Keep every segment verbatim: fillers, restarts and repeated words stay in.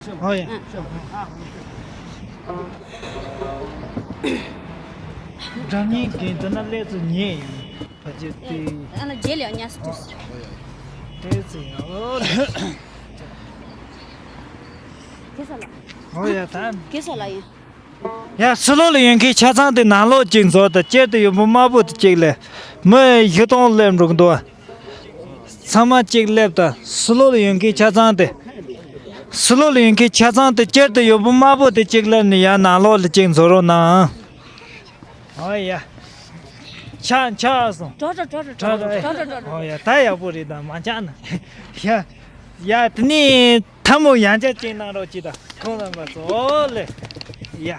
ཨོ་ཡ། སྒྲ་སྙན་གྱི་འདི་ན་སླེབས་ཚུལ་ཉེ་ཡིན། བ་ཅི་ཏི། ཨ་ན་རྗེས་ལ་ཉལ་སུ་དུས། དེ་ཚེ་ཡ་ཨོ་ལེ། གེ་ས་ལ། ཨོ་ཡ་ད། གེ་ས་ལ་ཡིན། ཡ་སི་ལོ་ལ་ཡོད་མཁན་ཆ་ཚང་དེ་ནང་ལོགས་གཅིག་འཛུལ་དང་། དཀྱིལ་དུ་ཡོད་པོ་དམར་པོ་དེ་གཅིག་སླེབས། མི་བཞི་སྟོང་སླེབས་འགྲོ་གི་འདུག་ཚང་མ་གཅིག་སླེབས་དང་། སི་ལོ་ལ་ཡོད་མཁན་ཆ་ཚང་དེ། སི་ལོ་ལ་ཡོད་མཁན་ཆ་ཚང་དེ་དཀྱིལ་དུ་ཡོད་པོ་དམར་པོ་དེ་གཅིག་སླེབས་ནས་ཡར་ནང་ལོགས་ལ་གཅིག་འཛུལ་རོགས་གནང་། ཨོ་ཡ། ཆ་ཆ་སོང་། གྲོགས་གྲོགས་གྲོགས་གྲོགས་གྲོགས་གྲོགས་གྲོགས་གྲོགས། ཨོ་ཡ་ད་ཡག་པོ་རེད། ད་མ་ཆགས་ན། ཡ། ཡ་དེ་ནས་ཐལ་མོ་ཡང་བསྐྱར་གཅིག་གནང་རོགས་གྱིས་དང་། ཁོང་རྣམ་པ་ཚོ་ཨོ་ལེ། ཡ། ཡ།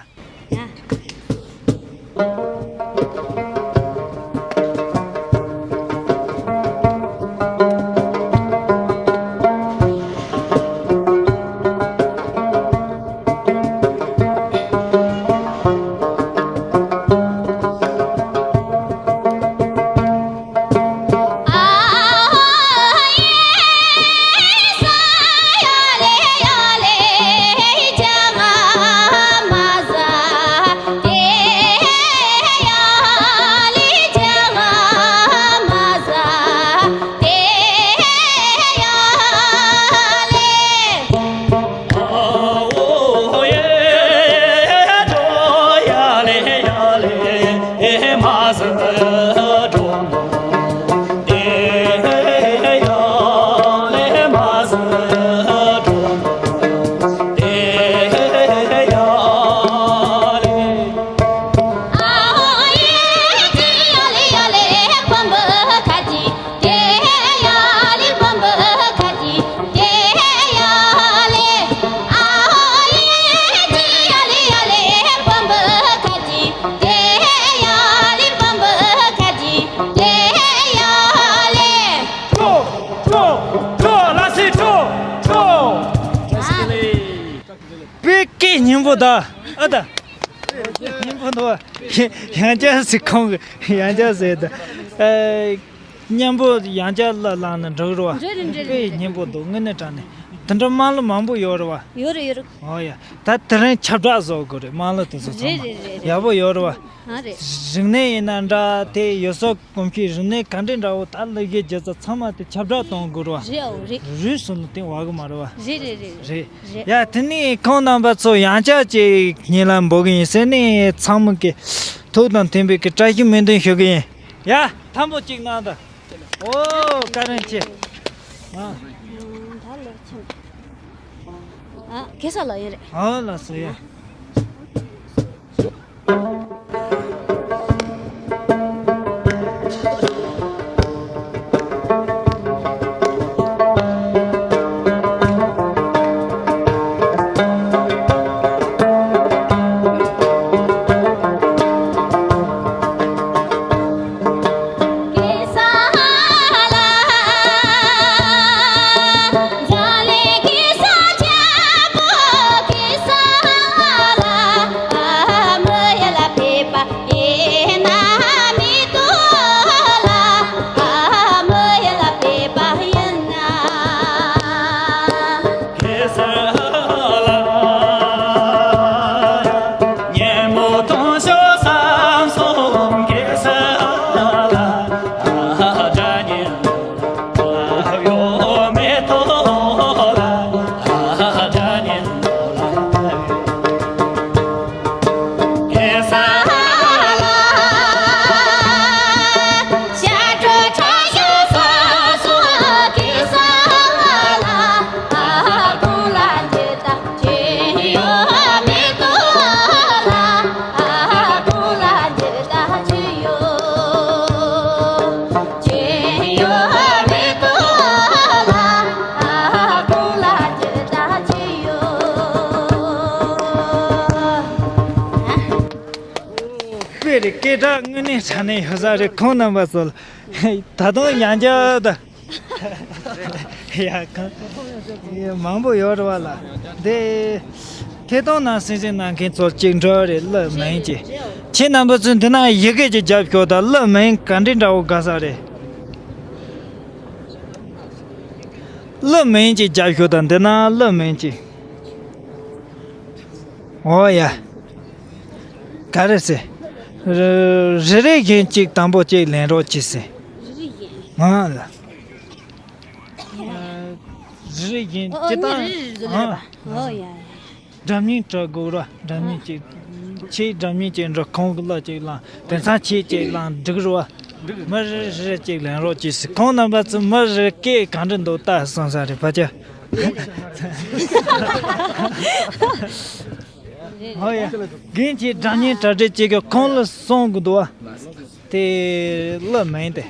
པའི་སྐད་སྙན་པོ་ད། ཨ་ད། སྙན་པོ་འདུག་ཡང་བསྐྱར་ཟིག་ཁོང་གི་ཡང་བསྐྱར་ཟེར་ད། ཨེ། སྙན་པོ་ཡང་བསྐྱར་ལ་བླངས་ན་འགྲིག་རེད་བ། རེད་རེད་རེད་རེད། དཔེ་སྙན་པོ་འདུག་དངོས་གནས་དྲང་གནས། དེ་འདྲ་དམངས་གླུ་མང་པོ་ཡོད་རེད་བ། ཡོད་རེད་ཡོད་རེད། ཨོ་ཡ། ད་དེ་རིང་ཁྱབ་བསྒྲགས་བཟོ་དགོས་རེད། དམངས་གླུ་དེ་ཚོ་ཚང་མ། རེད་རེད་རེད་རེད། ཡག་པོ་ཡོད་རེད་བ། ཨ་རེད། རིག་གནས་ཡིན་ན་འདྲ། དེ་ཡུལ་སྲོལ་གོམས་གཤིས་རིག་གནས་ག་འདྲ་འདྲ་བོ། ད་གླུ་གཞས་སྒྱུ་རྩལ་ཚང་མ་དེ་ཁྱབ་བསྒྲགས་གཏོང་དགོས་རེད་བ། རེད་ཨོ་རེད། རུས་སུ་ལ་དེ་བ་གི་མ་རེད་བ། རེད་རེད་རེད། རེད། རེད། ཡ་དེ་ནས་ཁོང་རྣམ་པ་ཚོ་ཡང་བསྐྱར་ཅིག་ཉིན་ལ་འབོད་གི་ཡིན་ཟེར་ནས་ཚང་མ་གི་ཐུགས་དང་མཐུན་པའི་གི་བཀྲ་ཤིས་སྨོན་འདུན་ཞུ་གི་ཡིན། ཡ་ཐམ་པོ་གཅིག་གནང་དང་། ཨོ་བཀའ་དྲིན་ཆེ། ཨ། ད་ལེགས་ཆེན། ཨ་གེ་ས་ལ་ཡིན་རེད། ཨོ་ལགས་སོ་ཡ། དཔེ་རེད། སྐད་གྲགས་དངོས་གནས་དྲང་གནས་ཡོད་ས་རེད། ཁོང་རྣམ་པ་ཚོ་ལ་ད་དུང་ཡང་བསྐྱར་ད། ཡ་གང་། ཡ་མང་པོ་ཡོད་རེད་བ་ལ། དེ། ཐད་གཏོང་ནང་གསན་གཟིགས་གནང་མཁན་ཚོར་གཅིག་འདྲི་རེད། གླུ་མིང་ཅིག་ཁྱེད་རྣམ་པ་ཚོས་འདི་ན་ཡི་གེ་ཅིག་རྒྱབ་ཤོག་དང་། གླུ་མིང་ག་འདྲ་འདྲ་བོ་དགའ་ས་རེད། གླུ་མིང་ཅིག་རྒྱབ་ཤོག་དང་། འདི་ན་གླུ་མིང་ཅིག་ཨོ་ཡ། ག་རེ་ཟེར། རེ་རེ་བཞིན་གཅིག་དང་པོ་གཅིག་ལེན་རོགས་གྱིས་ཟེར། རེ་རེ་བཞིན། ང་ལ། རེ་རེ་བཞིན་ཨོ་ཨོ་གཅིག་ངས་དང་། རེ་རེ་བཞིན་ཨ། ལབ་པ། ཨོ་ཡ་ཡ། སྒྲ་སྙན་གྲགས་དགོས་ར། སྒྲ་སྙན་གཅིག་ཁྱེད་སྒྲ་སྙན་གཅིག་འགྲོ། ཁོང་གི་གླུ་གཅིག་བླངས། དེང་སང་ཁྱེད་གཅིག་བླངས་འགྲིག་རོ། མི་རེ་རེ་གཅིག་ལེན་རོགས་གྱིས་ཟེར། ཁོང་རྣམ་པ་ཚོ་མི་རེ་སྐད་གང་འདྲ་འདུག་ལྟ་སོང་ས་རེད་ཕ་ཅག་ཨོ་ཡ། རྒན་གྱིས་སྒྲ་སྙན་གྲགས་འདྲ་གཅིག་གི་ཁོང་གླུ་གསུང་གི་འདུག་བ། དེ་གླུ་མིང་དེ།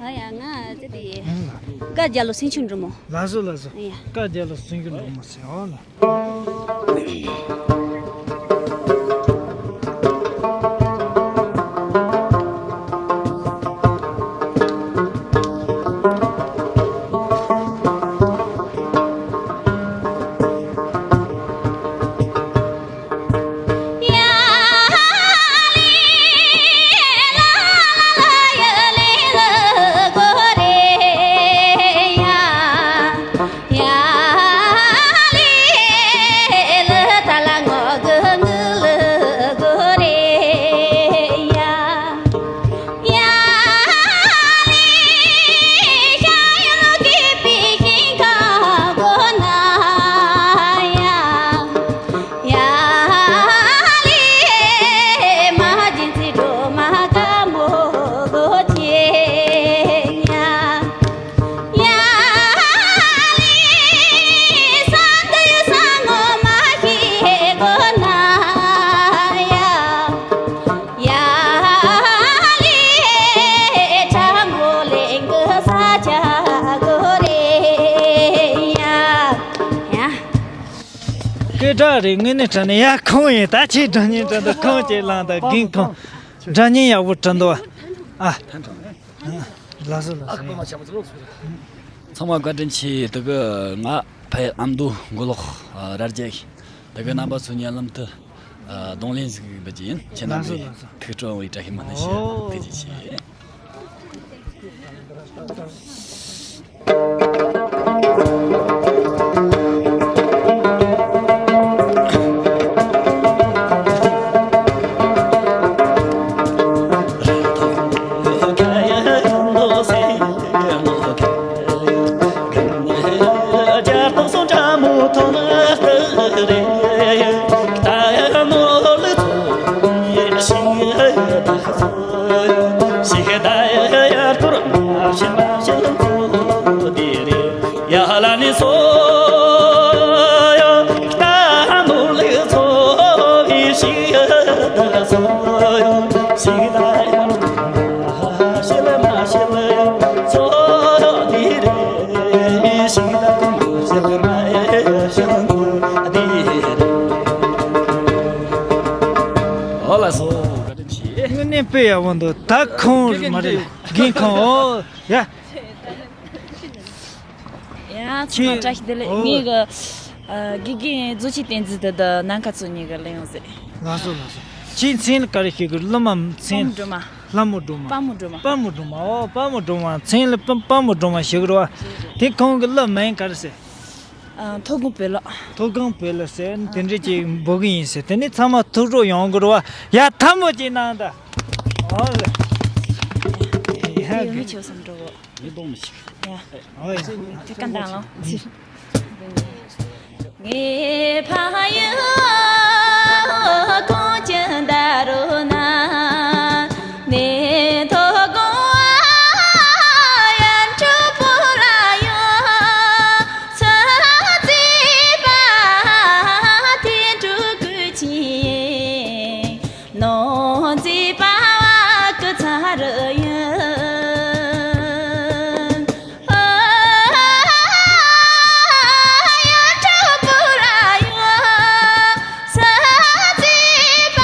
ཨ་ཡ། ང་ཚེ་དེ། ཨང་། སྐལ་རྒྱལ་ལོ་སེང་ཆུང་འབྲི་མོ། ལགས་སོ་ལགས་སོ། ཨ་ཡ། སྐལ་རྒྱལ་ལོ་སེང་ཆུང་འབྲི་མོ་ཟེར་ཨོ་ལ། སྐད་གྲགས་རེད། དངོས་གནས་དྲང་གནས་ཡ། ཁོང་ཡིན། ད་ཁྱེད་སྒྲ་སྙན་དྲང་འདུག་ཁོང་ཅིག་བླངས་དང་། རྒན་ཁོང་སྒྲ་སྙན་ཡག་པོ་དྲང་འདུག་ཨ། ལགས་སོ་ལགས་སོ། ཚང་མ་བཀའ་དྲིན་ཆེ། དེ་གི་ང་ཕ་ཡུལ་ཨ་མདོ་མགོ་ལོག་རྭ་རྒྱ་ཡིན། དེ་གི་རྣམ་པ་ཚོ་ཉེ་ལམ་དུ་གདོང་ལེན་ཞུ་གི་འབུལ་གྱི་ཡིན། ཁྱེད་རྣམ་པས་ཐུགས་སྤྲོ་བའི་བཀྲ་ཤིས་སྨོན་ལམ་ཞུ། ཐུགས་རྗེ་ཆེ། ཨོ་ལགས་སོ། དངོས་གནས་དཔེ་ཡག་པོ་འདུག་ད་ཁོང་རེད་མ་རེད། རྒན་ཁོང་། ཨོ་ཡ། ཡ། ཚང་མ་བཀྲ་ཤིས་བདེ་ལེགས། ཨོ། ངའི་གི་ཨ་དགེ་རྒན་རྫོགས་ཆེན་བསྟན་འཛིན། དེ་དང་ནམ་མཁའ་ཚོ་གཉིས་ཀྱིས་ལེན་ཡོང་ཟེར། ལགས་སོ་ལགས་སོ། ཁྱེད་མཚན་ལ་ག་རེ་ཞུ་གི། ཀླུ་མ་མཚན། ལྷ་མོ་སྒྲོལ་མ། དཔལ་མོ་སྒྲོལ་མ། དཔལ་མོ་སྒྲོལ་མ། དཔལ་མོ་སྒྲོལ་མ། ཨོ། དཔལ་མོ་སྒྲོལ་མ། མཚན་ལ་དཔལ་དཔལ་མོ་སྒྲོལ་མ་ཞུ་གི་རེད་བ། དེ་ཁོང་གི་གླུ་མིང་ག་རེ་ཟེར། ཨ། མཐོ་སྒང་བོད་ལོ། མཐོ་སྒང་བོད་ལོ་ཟེར་དེ་འདྲ་ཅིག་འབོད་གི་ཡིན་ཟེར། དེ་ནས་ཚང་མ་ཐུགས་སྤྲོ་ཡོང་གི་རེད་བ། ཡ། ཐལ་མོ་ཅིག་གནང་དང་། ཨོ་ལེ། ཡ། ཡོད་མི་ཆོག་བསམ་འགྲོ་གོ། མི་གཏོང་མི་ཤིག་ཡ། ཨོ་ཡ། དེ་ག་འདང་ལོ། ངའི་ཕ་ཡུལ་གངས་ཅན་ད་རུ་ན། མེ་ཏོག་གུང་ཡན་གྲུ་བོ་ལ་ཡོད། ཚ་ཚི་པ་དེ་འགྲོ་དགོས་ཆེ། ནོར་རྫི་པ་བ་ཀུ་ཚ་རུ་ཡོད། ཨ་ཡ་གྲོགས་པོ་ར་ཡོད། ས་རྫི་པ་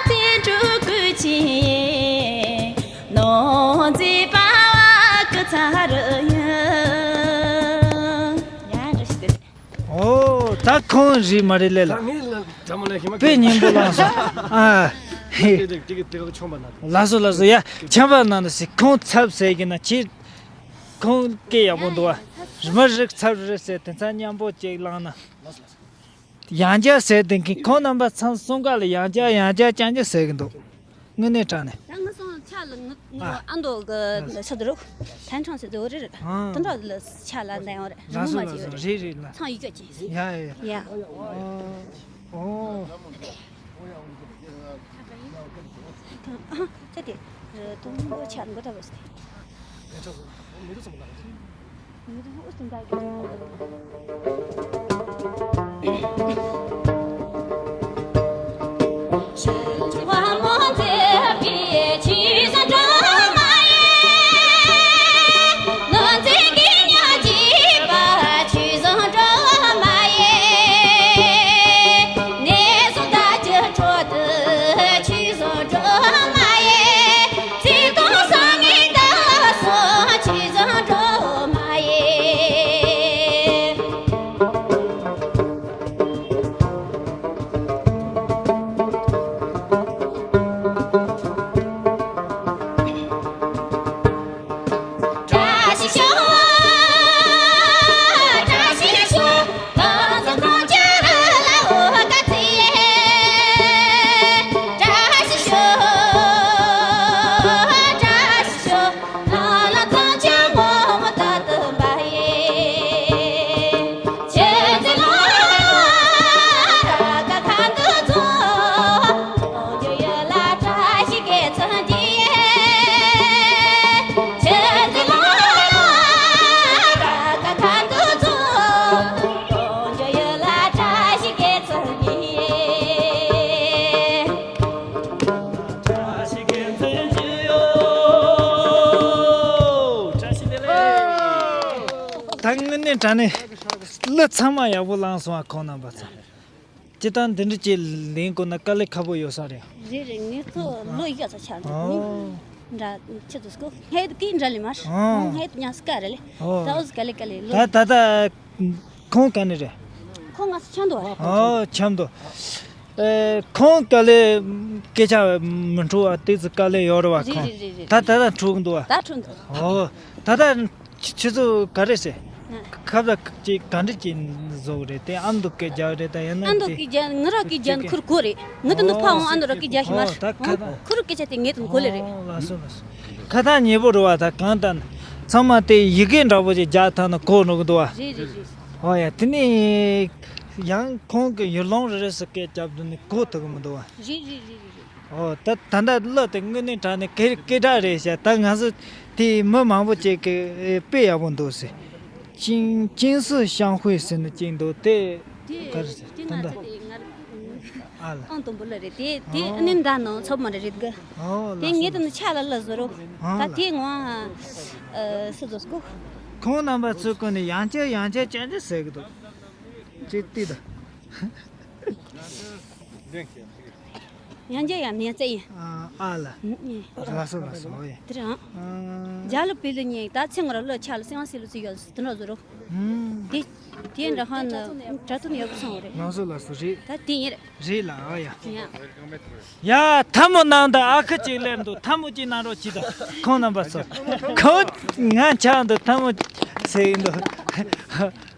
དེ་འགྲོ་དགོས་ཆེ། ནོར་རྫི་པ་བ་ཀུ་ཚ་རུ་ཡོད། ཡ། བཀྲ་ཤིས་བདེ་ལེགས། ཨོ། ད་ཁོང་རེད་མ་རེད་ལས་ལ། ད་ངས་ལ་འདྲ་མོ་ལ་ཤེས་མ་དཔེ་སྙིང་པོ་བླངས་སོང་། ཨ། དེ་དེ་དེ་གི་དེ་གི་ཆོམ་པ་ན། ལགས་སོ་ལགས་སོ། ཡ། ཆོམ་པ་ན་ན་ཟེར། ཁོང་ཚབ་ཟེར་གི་ན་ཁྱེད། ཁོང་སྐད་ཡག་པོ་འདུག་བ། མི་རིགས་ཚབ་རེད་ཟེར། དེ་ཚ་མཉམ་པོ་ཅིག་བླངས་ན། ལགས་སོ་ལགས་སོ། ཡང་བསྐྱར་ཟེར་བསྡད་མཁན་ཁོང་རྣམ་པ་ཚང་གསུམ་ཀ་ལ་ཡང་བསྐྱར་ཡང་བསྐྱར་རྐྱང་རྐྱང་ཟེར་གི་འདུག་དངོས་གནས་དྲང་གནས། ད་ངི་སོང་ཆ་ལ་ངི་ངི་ཨ། ཨ་མདོ་གི་ས་དུ་རུ་ཐན་ཁྲང་ཟེར་དུ་རེད། ཨ། དུ་འགྲོ་ལ་ཆ་ལ་འདའ་ཡོང་རེད། རང་རང་སོ་མ་རང་ཅི་སོ་ཡོད་རེད། རེད་རེད་ལ། ཚང་ཡི་ག་ཅི་ཟིན། ཡ་ཡ་ཡ། ཡ། ཨོ། ཨོ། ཨ་ཅི་དེ་དུང་མོ་ཆ་མགོ་ད་བས་ཏེ། ད་དངོས་གནས་དྲང་གནས་གླུ་ཚང་མ་ཡག་པོ་བླངས་སོང་བ། ཁོང་རྣམ་པ་ཚང་། སྤྱིར་བཏང་འདི་འདྲ་ཅིག་ལེན་དགོས་ན་དཀའ་ལས་ཁག་པོ་ཡོད་ས་རེད། རེད་རེད། ངས་ཚོ་ལོ་ཡག་ཚོ་ཆགས་འདུག་ཨོ། འདྲ་ཆེ་དུ་སྐོ་ཧེད་ཀི་འདྲ་ལས་མར་ཨོ། ཧེད་ཉ་སྐ་རེད་ལེ། ཨོ། ད་འོ་དཀའ་ལས་དཀའ་ལས་ལོ། ད་ད་ད་ཁོང་ག་ནས་རེད། ཁོང་ང་ཚོ་ཆང་འདུག་བ། ཨོ་ཆང་འདུག་ཨེ། ཁོང་དཀའ་ལས་སྐད་ཆ་མི་འཕྲོ་བ་དེ་ཚོ་དཀའ་ལས་ཡོད་རེད་བ། རེད་ཁོང་རེད་རེད་རེད། ད་ད་ད་འཕྲོ་གི་འདུག་བ། ད་འཕྲོ་འདུག་ཨོ། ད་ད་ཁྱེད་ཚོ་ག་རེ་ཟེར། ཁབ་ལ་ཅིག་ག་འདྲ་ཅིག་བཟོ་གི་རེད་དེ། ཨ་མདོ་སྐད་རྒྱག་གི་རེད་ད། ཡང་ན་ཨ་མདོ་དེ་སྐད་རྒྱག་ང་རང་སྐད་རྒྱག་ཁུར་གོ་རེད། ང་དེ་འདུག་ཕ་འོང་ཨ་མདོ་ར་སྐད་རྒྱག་ཤི་མ་རེད། ཨོ་ད་ཁ་ད་ཁུར་སྐད་ཆ་དེ་ངས་དེ་གོ་ལེ་རེད། ཨོ་ལགས་སོ་ལགས་སོ། ཁ་ཐག་ཉེ་པོ་རེད་བ། ད་གང་ལྟར་ཚང་མ་དེ་ཡི་གེ་འདྲ་པོ་ཅིག་རྒྱག་ཐང་ན་གོ་འགྲོ་གི་འདུག་བ། རེད་རེད་རེད། ཨོ་ཡ་དེ་ནས་ཡང་ཁོང་གི་ཡུལ་ལུང་རེ་རེ་སུ་སྐད་རྒྱབ་དུས་ནས་གོ་ཐུབ་གི་མི་འདུག་བ། རེད་རེད་རེད་རེད། ཨོ་ད་ད་ལྟ་གླུ་དེ་དངོས་གནས་དྲང་གནས་སྐད་སྐད་གྲགས་རེད་ཤག་ད་ང་ཚོ་དེ་མི་མང་པོ་ཅིག་གིས་དཔེ་ཡག་པོ་འདུག་ཟེར། 金金色相会ཟེར་ནས་ཅིག་འདུག་དེ་དེ་ག་རེ་ཟེར་དེ་ད་ང་ལྟ་ཚོ་དེ་ང་ཨ་ལ་ཨང་དང་པོ་ལ་རེད་དེ། དེ་ཨ་ནི་འདྲ་ནང་ཚོགས་མ་རེད་རེད་གི། ཨོ་དེ་ལགས་ངེད་དུ་ནི་ཆ་ལ་ལ་བཟོ་རོགས། ཨ་ད་ལ་དེ་ངོ་ཨ་སུ་བཟོ་སྐུ། ཁོང་རྣམ་པ་ཚོའི་སྐོར་ནས་ཡང་བསྐྱར་ཡང་བསྐྱར་ཅང་ཅང་ཟེར་གི་འདུག་ཅིག་ལྟོས་དང་། ཡང་བསྐྱར་ཡང་ནས་བཙལ་ཡིན། ཨ་ཨ་ལ། ལགས་སོ་ལགས་སོ། ཨོ་ཡ། དེ་རང་། ཨ། རྒྱ་ལ་བེ་ལི་ཉིན་ད་ཚེ་ངོ་ར་ལོ་ཆ་ལ་སེང་སེ་ལོ་ཚུ་ཡོད་དུ་ནོ་བཟོ་རོ། ཨུམ། དེ་དེ་འདྲ་ཧ་ན་དྲ་ཐུན་ཡོད་པ་སོང་རེད། ལགས་སོ་ལགས་སོ་རེད། ད་དེ་ཡིན་རེད། རེད་ལ་ཨོ་ཡ། ཡ། ཡ་ཐལ་མོ་ནང་དུ་ཨ་ཁུ་གཅིག་སླེབས་འདུག་ཐལ་མོ་གཅིག་གནང་རོགས་གྱིས་དང་ཁོང་རྣམ་པ་ཚོ། ཁོ་ང་ཆགས་འདུག་ཐལ་མོ་ཟེར་གྱི་འདུག་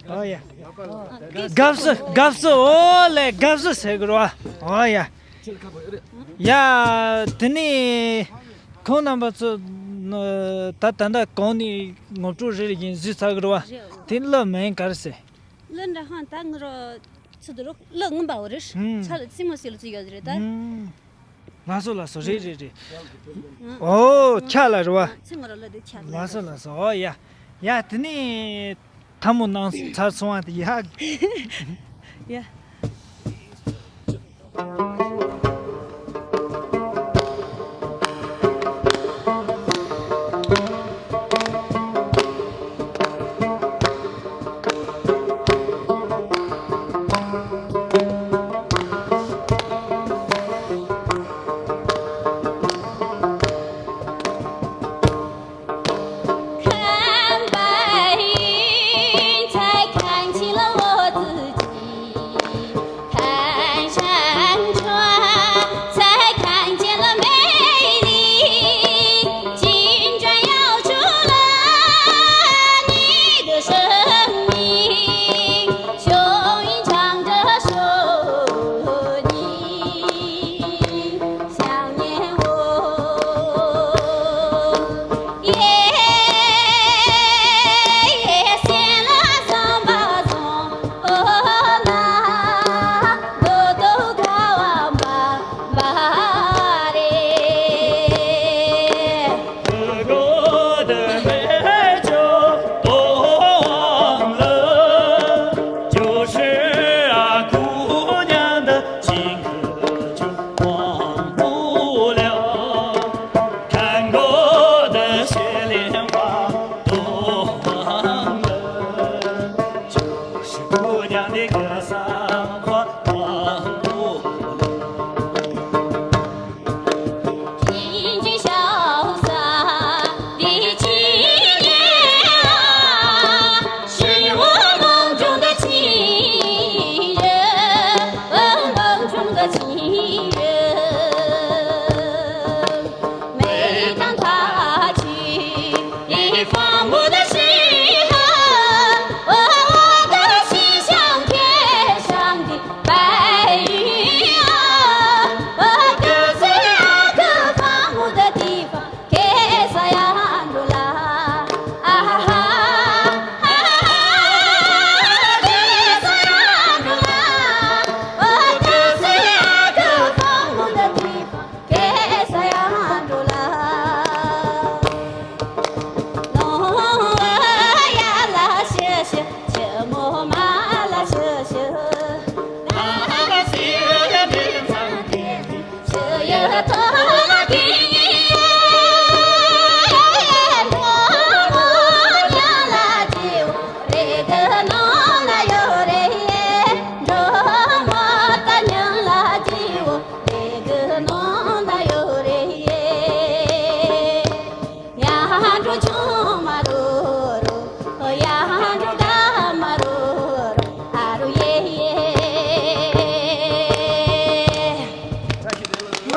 ཨོ་ཡ། དགའ་བསུ་དགའ་བསུ་ཨོ་ལེ་དགའ་བསུ་ཟེར་དགོས་རེད་བ། ཨོ་ཡ། ཡ། དེ་ནས་ཁོང་རྣམ་པ་ཚོ་ད་ད་ལྟ་གོང་ནས་ངོ་སྤྲོད་རེ་རེ་བཞིན་ཞུས་ཚར་གི་རེད་བ། དེ་གླུ་མིང་ག་རེ་ཟེར། གླུ་འདྲ་ཧང་ད་ང་རོ་ཚུ་དུ་རོ་གླུ་ངུ་འབའ་བོ་རེད། ཧུམ། ཆ་ལ་ཚི་མོ་སི་ལ་ཚུ་ཡོད་རེད་ད། ཧུམ། ལགས་སོ་ལགས་སོ་རེད་རེད་རེད། ཨོ་ཆ་ལ་རེད་བ། ཚི་ང་རོ་གླུ་དེ་ཆ་ལ། ལགས་སོ་ལགས་སོ། ཨོ་ཡ། ཡ་དེ་ནས། ཐལ་མོ་གནང་ཚར་སོང་བ་དེ་ཡག་ཡ།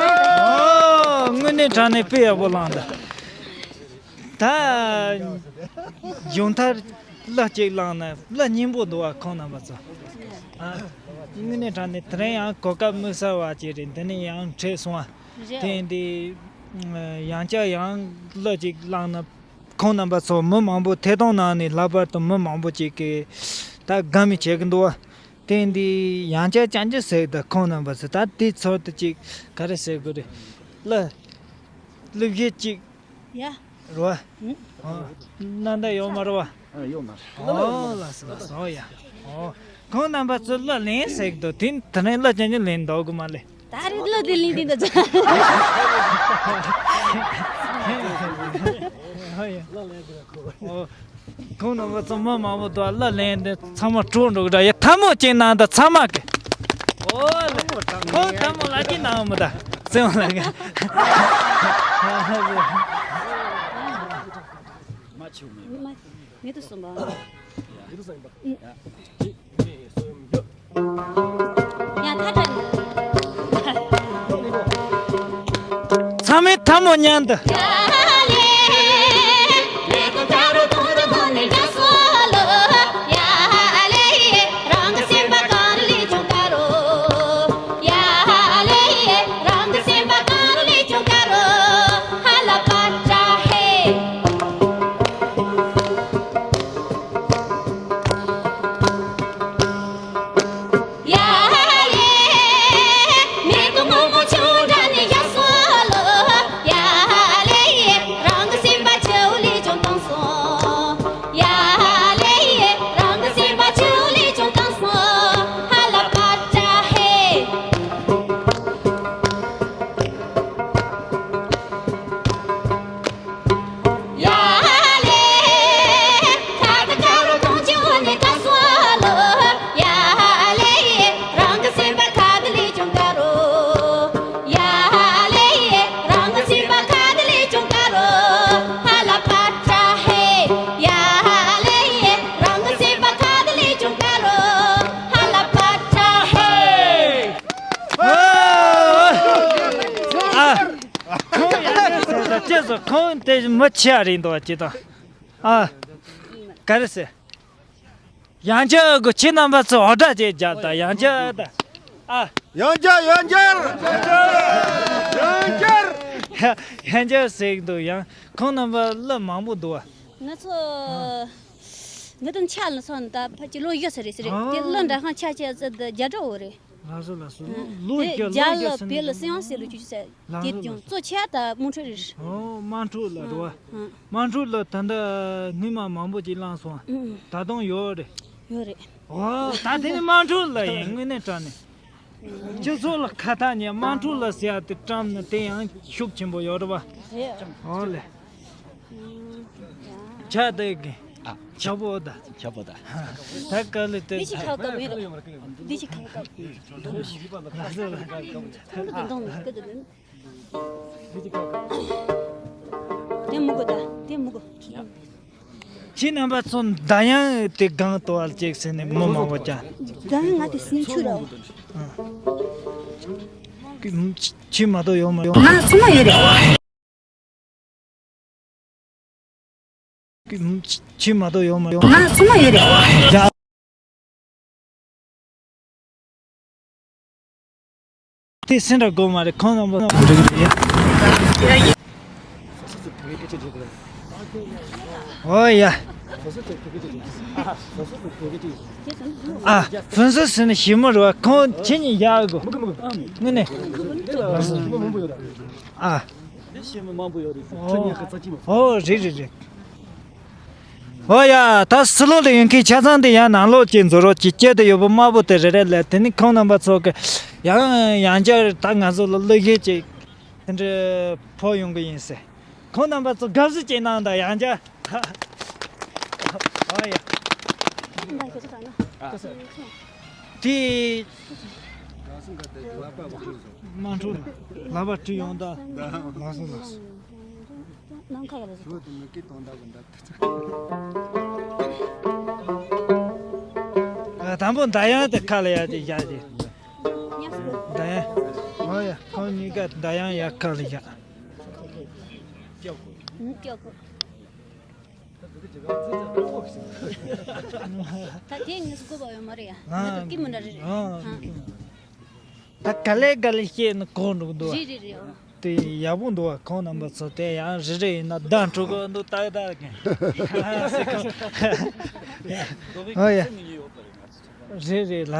ཨོ། དངོས་གནས་དྲང་གནས་དཔེ་ཡག་པོ་བླངས་འདུག་ད་མཇུག་མཐར་གླུ་གཅིག་བླངས་ན་གླུ་སྙན་པོ་འདུག་བ། ཁོང་རྣམ་པ་ཚོ། ཨ། དངོས་གནས་དྲང་གནས་དེ་རིང་ཡང་གོ་སྐབས་དམིགས་བསལ་བ་ཅིག་རེད། འདི་ནས་ཡང་འཕྲད་སོང་བ། རེད། དེ་འདི་ཡང་བསྐྱར་ཡང་གླུ་གཅིག་བླངས་ན། ཁོང་རྣམ་པ་ཚོ་མི་མང་པོ་ཐད་གཏོང་ནང་ནས་ལྷག་པར་དུ་མི་མང་པོ་ཅིག་གིས་ད་དགའ་མོས་བྱེད་ཀྱི་འདུག་བ། དེ་འདི་ཡང་བསྐྱར་བསྐྱར་བསྐྱར་ཟེར་གི་འདུག་ཁོང་རྣམ་པ་ཚོ་ད་དེ་ཚོར་དུ་ཅིག་ག་རེ་ཟེར་དགོས་རེད། གླུ་གླུ་གཞས་ཅིག་ཡ། རོ། ཨ། ནང་ད་ཡོད་མ་རེད་བ། ཨ། ཡོད་མ་རེད། ཨོ། ལགས་སོ་ལགས་སོ། ཨོ་ཡ། ཨོ། ཁོང་རྣམ་པ་ཚོ་གླུ་ལེན་ཟེར་གི་འདུག་དེ་དེ་རིང་གླུ་ཅན་ཅིག་ལེན་འདུག་གི་མ་ལེ། ད་རེས་གླུ་དེ་ལེན་དེ་འདུག་ཨོ་ཡ། ཨོ། ཁོང་རྣམ་པ་ཚོ་མི་མང་པོ་འདུག་གླུ་ལེན་དེ་ཚང་མ་བྲོས་འགྲོ་གི་འདྲ། ཡ། ཐལ་མོ་གཅིག་གནང་དང་ཚང་མ་གི། ཨོ་ལེ། ཁོང་ཐལ་མོ་ལ་གཅིག་གནང་མི་ད། སེམས་ལ་གི། མ་ཆུ་མེད། མེད་དུ་སོང་བ། ཡ། ཡ། ད་ད། ཚང་མས་ཐལ་མོ་མཉམ་དུ། ཨ། ཁོང་ཡང་ཟེར་ད་ཅེས་སོ། ཁོང་དེ་མི་ཆེ་བ་རེད་འདུག་ཅེས་དང་། ཨ། ག་རེ་ཟེར། ཡང་བསྐྱར་གི་ཁྱེད་རྣམ་པ་ཚོ་ཨོ་སྒྲ་ཅིག་རྒྱབ་དང་། ཡང་བསྐྱར་དང་། ཨ། ཡང་བསྐྱར། ཡང་བསྐྱར། ཡང་བསྐྱར། ཡང་བསྐྱར་ཟེར་གི་འདུག་ཡང་ཁོང་རྣམ་པ་གླུ་མང་པོ་འདུག་བ། ང་ཚོ་ང་དང་ཆ་ལ་སོང་ད་ཕལ་ཆེར་ལོ་ཡོད་ས་རེད་ཟེར་རེད། དེ་གླུ་འདྲ་ཁང་ཆ་ཆ་ཙི་ད་བརྒྱ་ཕྲག་འོ་རེད། ལགས་སོ་ལགས་སོ། ལོ་བརྒྱ། ལོ་བརྒྱ་ཟེར་ན། བོད་ལ་སྲིད་དབང་ཟེར་ལོ་རྒྱུས་ཟེར། ལགས་དེ་སོ་ཀྱང་ལགས་སོ། གཙོ་ཆེ་ད་དམངས་ཁྲོད་རེད། ཨོ། དམངས་ཁྲོད་ལ་རེད་བ། ཨ། དམངས་ཁྲོད་ལ་ད་ལྟ་སྔོན་མ་མང་པོ་ཅིག་བླངས་སོང་། ཨ། ད་དུང་ཡོད་རེད། ཡོད་རེད། ཨོ། ད་དེ་ནི་དམངས་ཁྲོད་ལ་ཡིན། དངོས་གནས་དྲང་གནས། སྤྱི་ཚོགས་ལ་ཁ་ཐག་ཉེ་དམངས་ཁྲོད་ལ་ཟེར་ཡ་དེ་བཀྲམ་ན་དེ་ཡང་ཤུགས་ཆེན་པོ་ཡོད་རེད་བ། རེད། ཨོ་ལེ། ཨ། ཆ་དེ་གི། ཨ། ཆག་པོ་ད། ཆག་པོ་ད། ད་ག་ལེ་དེ། འདི་ཞིག་ཁ་བཀབ་ཡོད་རེད། འདི་ཞིག་ཁ་བཀབ། ལགས་སོ། ལགས་སོ། འདི་འདོང་ནི་སྐད་དུ། དེ་མི་དགོས་ད། དེ་མི་དགོས། ཁྱེད་རྣམ་པ་ཚོ་མདའ་ཡང་དེ་སྒང་དུ་བ་ཅིག་ཟེར་ནས་མི་མང་པོ་ཀྱང་། མདའ་ཡང་ང་དེ་སེམས་ཆུ་ར། ཁྱེད་མ་གཏོགས་ཡོད་མ་ཡོད། ང་སུ་མ་ཡོད་རེད། ཁྱེད་མ་གཏོགས་ཡོད་མ་ཡོད། ང་སུ་མ་ཡོད་རེད། དེ་སེམས་ར་དགོས་མ་རེད། ཁོང་རྣམ་པ་འགྲིག་རེད། ཨོ་ཡ། ཨ། ཕུན་སུམ་ཟེར་ནི་ཞི་མོ་རེད་བ། ཁོང་ཁྱེད་གཉིས་ཡག་གོ། དངོས་གནས། ཨ། ཨོ། རེད་རེད་རེད། ཨོ་ཡ། ད་ཕྱི་ལོགས་ལ་ཡོད་མཁན་ཆ་ཚང་དེ་ཡང་ནང་ལོགས་ཀྱི་འཛུལ་རོགས་ཀྱི་སྐྱེ་དེ་ཡོད་པ་དམར་པོ་དེ་རེ་རེ་ལས། དེ་ནི་ཁོང་རྣམ་པ་ཚོ་གི་ཡང་ཡང་བསྐྱར་ད་ང་ཚོ་ལ་གླུ་གཞས་ཅིག་དེ་འདྲ་ཕོག་ཡོང་གི་ཡིན་ཟེར། ཁོང་རྣམ་པ་ཚོ་དགའ་བསུ་ཅིག་གནང་དང་ཡང་བསྐྱར། ཨོ་ཡ། དེ། མ་འགྲོ། ལག་པ་བཀྲུས་ཡོང་ད། ལགས་སོ་ལགས་སོ། ནམ་མཁའ་ཡར་ལ་ཟེར། ཨ། དང་པོ་མདའ་ཡང་དེ་ཁ་ལ་ཡར་དེ་བཞག་དེ། མདའ་ཡང་། ཨོ་ཡ། ཁོང་གཉིས་ཀ་མདའ་ཡང་ཡར་ཁ་ལ་བཞག། ད་དེ་ངས་སུ་གོ་བ་ཡོད་མ་རེད་ཡ། ང་ཚོ་སྐྱིད་མི་འདྲ་རེད། ཨ། ཨ། ད་ག་ལེ་ག་ལེ་བཤད་ན་གོ་འགྲོ་གི་འདུག་བ། རེད་རེད་རེད། ཨོ། དེ་ཡག་པོ་འདུག་བ། ཁོང་རྣམ་པ་ཚོ་དེ་ཡང་རེ་རེ་ཡིན་ན་བདག་འགྲོ་གི་འདུག་ཏག་ཏག་གི། ཨོ་ཡ། རེད་རེད་ལ།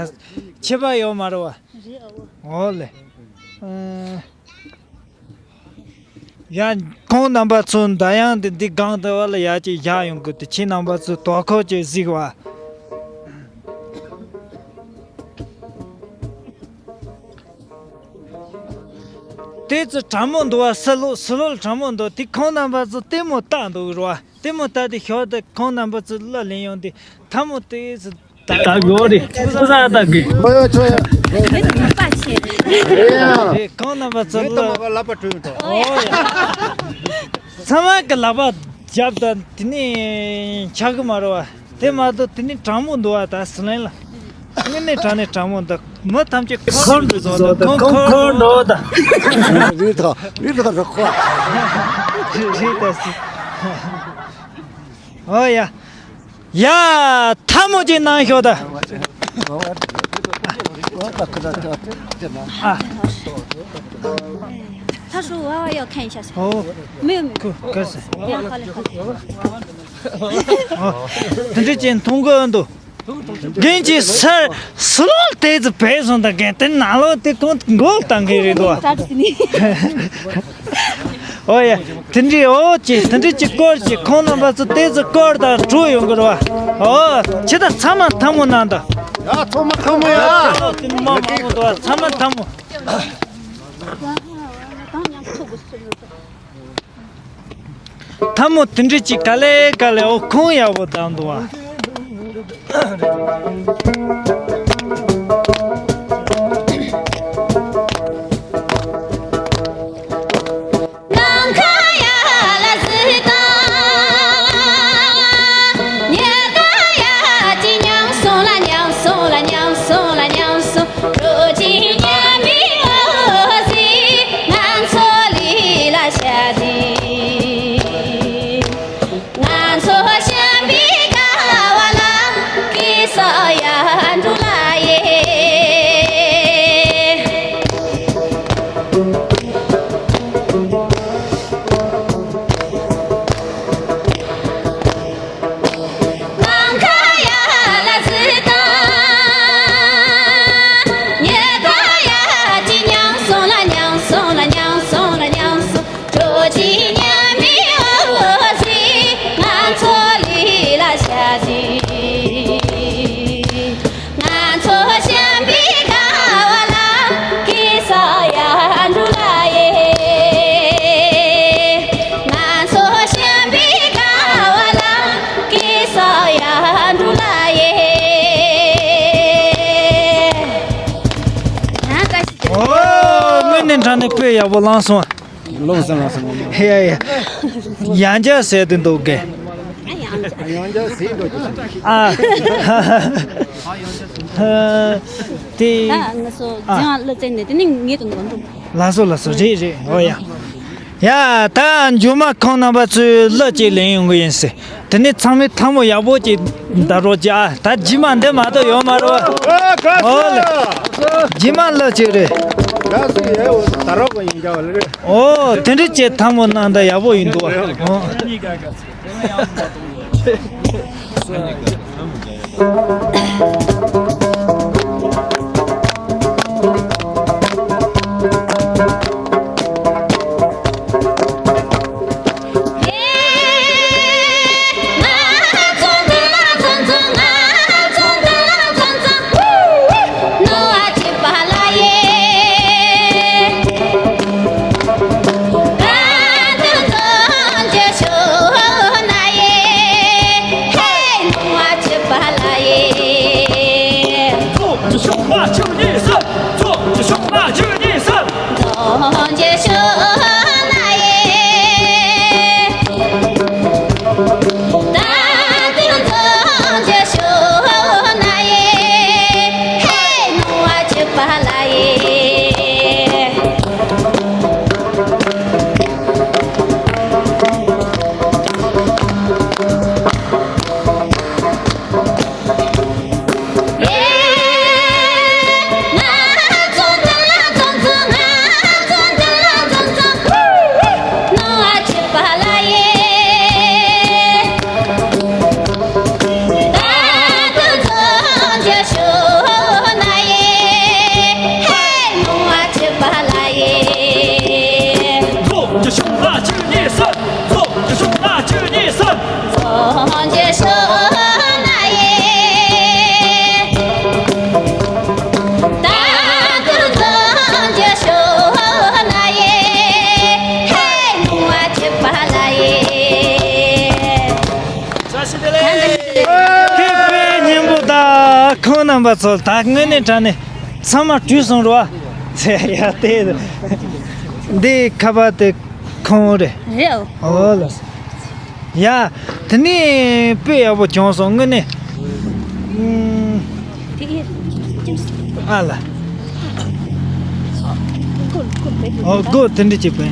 ཁྱད་པར་ཡོད་མ་རེད་བ། རེད་ཨོ། ཨོ་ལེ། ཨ། ཡ། ཁོང་རྣམ་པ་ཚོ་མདའ་ཡང་དེ་འདི་སྒང་དེ་བ་ལ་ཡ་ཅིག་བཞག་ཡོང་གི་དེ། ཁྱེད་རྣམ་པ་ཚོ་དོ་ཁུར་ཅིག་གཟིགས་བ། དེ་ཚོ་གྲང་མོ་འདུག་བ། ཕྱི་ལོགས་ཕྱི་ལོགས་གྲང་མོ་འདུག་དེ་ཁོང་རྣམ་པ་ཚོ་ལྟད་མོ་ལྟ་འདུག་རོ་བ། ལྟད་མོ་ལྟ་དེ་ཞོར་དུ་ཁོང་རྣམ་པ་ཚོ་གླུ་ལེན་ཡོང་དེ། ཐལ་མོ་དེ་ཚོ་ད་གོ་རེད། ཕུ་ས་ད་གི། མ་ཡོད་ཆོ་ཡ། མི་དུ་མ་པ་ཆེ། རེད། ཁོང་རྣམ་པ་ཚོ་མི་དུ་མ་གླུ། པ་ལབ་པ་བྲོས་འགྲོ། ཨོ་ཡ། ཚང་མ་གི་ལག་པ་རྒྱབ་དང་དེ་ནས་ཆག་གི་མ་རེད་བ། དེ་མ་གཏོགས་དེ་ནས་གྲང་མོ་འདུག་བ། ད་ཟི་ལིང་ལ། དངོས་གནས་དྲང་གནས་གྲང་མོ་འདུག་མི་ཐམས་ཅད་ཁོར་འགྲོ་ཟོ་འདུག་ཁོང་ཁོར་འགྲོ་ད། རི་ཐོག་རི་ཐོག་རི་ཁོ། རི་ཐོག་སི། ཨོ་ཡ། ཡ། ཐལ་མོ་ཅིག་གནང་ཤོག་ད། ཨ། 他说我要看一下。 ཨོ། 没有没有。 ཁུ་ག་སེ། 没有，好嘞好嘞。 ཨོ། དེ་འདྲ་ཅན་མཐོང་གི་འདུག་རྒན་གྱིས་སར་སུ་ལོག་དེ་ཚོ་བས་སོང་ད། རྒན་དེ་ནང་ལོགས་དེ་ཁོང་མགོ་བཏང་གི་རེད་འདུག་ཨོ་ཡ། དེ་འདྲའི་ཨོ་ཅེ་དེ་འདྲའི་ཅིག་སྐོར་ཅིག་ཁོང་རྣམ་པ་ཚོ་དེ་ཚོ་སྐོར་དང་གྲོས་ཡོང་གི་རེད་བ། ཨོ་ཁྱེད་ད་ཚང་མ་ཐལ་མོ་གནང་ད། ཡ་ཚང་མ་ཐལ་མོ་ཡ། ཨོ་དེ་མ་མང་པོ་འདུག་ཚང་མ་ཐལ་མོ། ཐལ་མོ་དེ་འདྲ་ཅིག་ག་ལེ་ག་ལེ། ཨོ་ཁོང་ཡག་པོ་བཏང་འདུག་བ། དྲང་ནས་དཔེ་ཡག་པོ་བླངས་སོང་། ལོངས་སུ་ལོངས་སུ་ལོངས། ཡ་ཡ། ཡང་བསྐྱར་ཟེར་དུ་འདུག་གས། ཡང་བསྐྱར་ཟེར་འགྲོ་རྒྱུ་ཞིག་ཨ། དེ། ད་ང་ཚོ་ཨ། འཛིན་པ་ལ་བཙལ་ནས་དེ་ནི་ངེད་དུ་འགྲོ་འགྲོ། ལགས་སོ་ལགས་སོ། རེད་རེད། འོ་ཡ། ཡ། ད་མཇུག་མ་ཁོང་རྣམ་པ་ཚོས་གླུ་གཅིག་ལེན་ཡོང་གི་ཡིན་ཟེར། དེ་ནས་ཚང་མས་ཐལ་མོ་ཡག་པོ་ཅིག་བརྡབ་རོགས་གྱིས་ཨ། ད་རྗེས་མ་འདི་མ་གཏོགས་ཡོད་མ་རེད་བ། ཨོ་ལེ། རྗེས་མ་གླུ་གཅིག་རེད། ཨོ། དེ་འདྲ་བྱས་ཐལ་མོ་གནང་ད་ཡག་པོ་ཡིན་འདུག་ཨ། ཨོ། བཀྲ་ཤིས་བདེ་ལེགས། ཁྱེད་དཔེ་སྙན་པོ། ད་ཁོང་རྣམ་པ་ཚོ་ད་དངོས་གནས་དྲང་གནས་ཚང་མ་བྲོས་སོང་རོ། ཡ་དེ། འདི་ཁ་པར་དེ་ཁོང་རེད། རེད། ཨོ་ལགས། ཡ། དེ་ནས་དཔེ་ཡག་པོ་བྱུང་སོང་དངོས་གནས། ཨུམ། ཨ་ལ། ཨོ་སྒོ་དེ་འདྲ་བྱེད་པ།